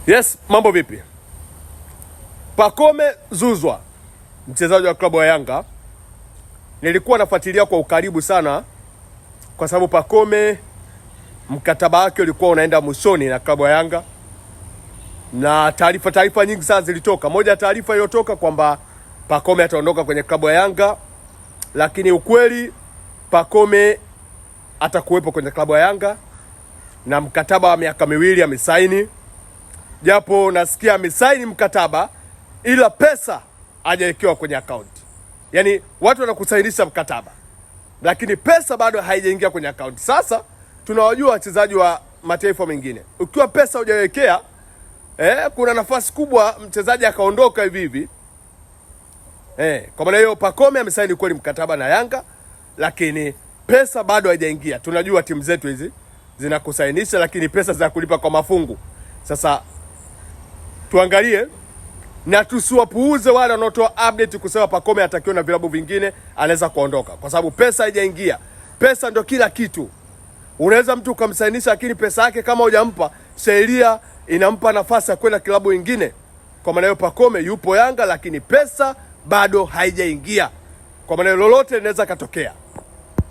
Yes, mambo vipi? Pacome Zouzoua, mchezaji wa klabu ya Yanga, nilikuwa nafuatilia kwa ukaribu sana, kwa sababu Pacome mkataba wake ulikuwa unaenda mwishoni na klabu ya Yanga, na taarifa nyingi sana zilitoka. Moja ya taarifa iliyotoka kwamba Pacome ataondoka kwenye klabu ya Yanga, lakini ukweli Pacome atakuwepo kwenye klabu ya Yanga na mkataba wa miaka 2 amesaini, japo nasikia amesaini mkataba ila pesa hajawekewa kwenye akaunti. Yaani watu wanakusainisha mkataba lakini pesa bado haijaingia kwenye akaunti. Sasa tunawajua wachezaji wa mataifa mengine, ukiwa pesa hujawekea kuna nafasi kubwa mchezaji akaondoka hivi hivi. Kwa maana hiyo Pacome amesaini kweli mkataba na Yanga lakini pesa bado haijaingia. Tunajua timu zetu hizi zinakusainisha lakini pesa za kulipa kwa mafungu. Sasa tuangalie na tusiwapuuze wale wanaotoa update kusema Pacome atakiwa na vilabu vingine anaweza kuondoka, kwa sababu pesa haijaingia. Pesa ndio kila kitu. Unaweza mtu ukamsainisha, lakini pesa yake kama hujampa, sheria inampa nafasi ya kwenda klabu nyingine. Kwa maana hiyo Pacome yupo Yanga, lakini pesa bado haijaingia. Kwa maana lolote linaweza katokea.